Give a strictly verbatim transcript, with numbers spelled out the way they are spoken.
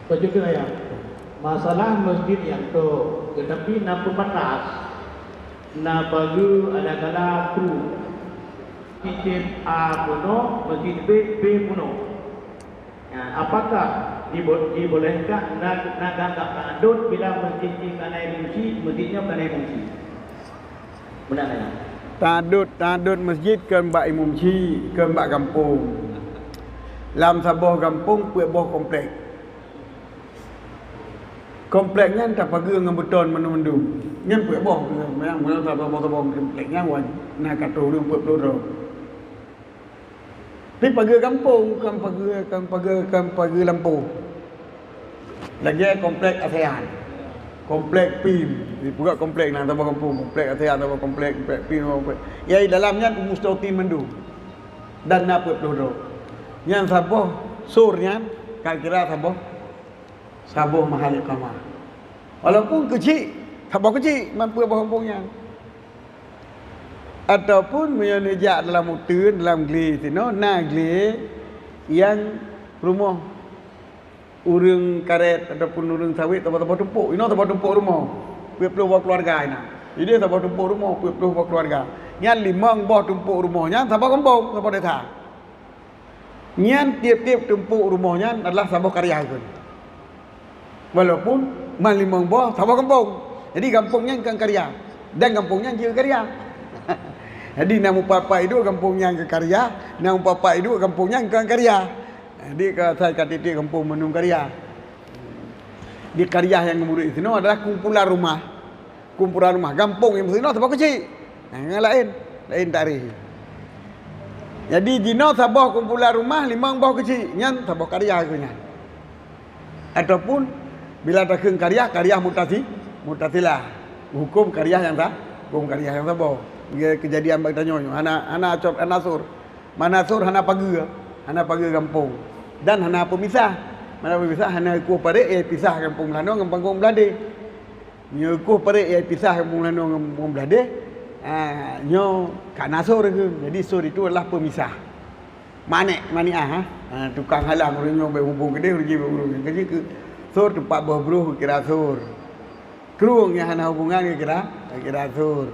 Bacut ayat. Masalah masjid nyang tok, teutapi na peubatas. Na pageue ala-ala kru. Tiep A peunoh, masjid B, B peunoh. Ya, apakah dibo-, dibolehkan na, na gata ta'adud bila masjid jih ka na fungsi, masjid nyoe ka na fungsi? Meunan nyan. Ta'adud, ta'adud masjid kon bak imum chik, kon bak gampông. Lam saboh gampông peuet boh komplek. Komplek nyan tapageue ngon beuton mandum-mandum. Nyan peuet boh, nyang meunan saboh-saboh komplek nyan wan na ka troh ureueng peuet ploh droe. Tapi pageue gampông, kon pageue, kon pageue, kon pageue lampôh. Lagèe komplek ASEAN, komplek PIM. Di peugah komplek na saboh gampông, komplek ASEAN saboh komplek, komplek PIM saboh komplek. Ya, di dalam nyan umu sitoe PIM mandum. Dan na peuet ploh droe. Nyan saboh sur nyan ka kira saboh, saboh mahal iqamah. Walaupun keuchik, saboh keuchik, man peuet boh gampông nyan. Ataupun meunyoe neujak dalam uteuen, dalam glé sinoe, na glé nyang rumoh ureueng karét ataupun ureueng sawét, saboh-saboh tumpôk. Inoe saboh tumpôk rumoh, peuet ploh boh keuluwarga inan. Jadi saboh tumpôk rumoh, peuet ploh boh keuluwarga. Nyan limong boh tumpôk rumoh nyan saboh gampông, saboh desa. Nyan tiep-tiep tumpôk rumoh nyan adalah saboh karya kheun. Walaupun man limong boh saboh gampông. Jadi gampông nyan kon karya. Dan gampông nyan jeuet karya. Jadi na meupat-pat iduek gampông nyan keu karya, na meupat-pat iduek gampông nyan kon karya. Jadi ka asai ka tiep-tiep gampông mandum karya. Di karya nyang murit sinoe adalah kumpulan rumah. Kumpulan rumah gampông nyang sinoe saboh keuchik. Nah, nyang laén, laén tarikh. Jadi jinoe saboh kumpulan rumah limong boh keuchik, nyan saboh karya keu nyan. Ataupun bila takheun karya, karya mutasi-, mutasilah. Hukum karya nyang sa-, hukum karya nyang saboh. Keujadian bak tanyoe nyoe, hana, hana cot, hana sur. Mana sur hana pageue, hana pageue gampông. Dan hana peumisah. Mana peumisah, hana kueh parek, eh, pisah gampông Meulanoe ngon gampông Bladeh. Nyoe kueh parek nyang pisah gampông Meulanoe ngon gampông Bladeh, ah, nyoe ka na sur kheun. Jadi sur itu adalah pemisah. Manék, mani'ah, ha? Ah, tukang halang ureueng nyoe bak gampông keudeh, ureueng jih bak gampông keudeh. Sur teumpat boh broh kira sur. Krueng nyang hana hubungan kira, kira sur.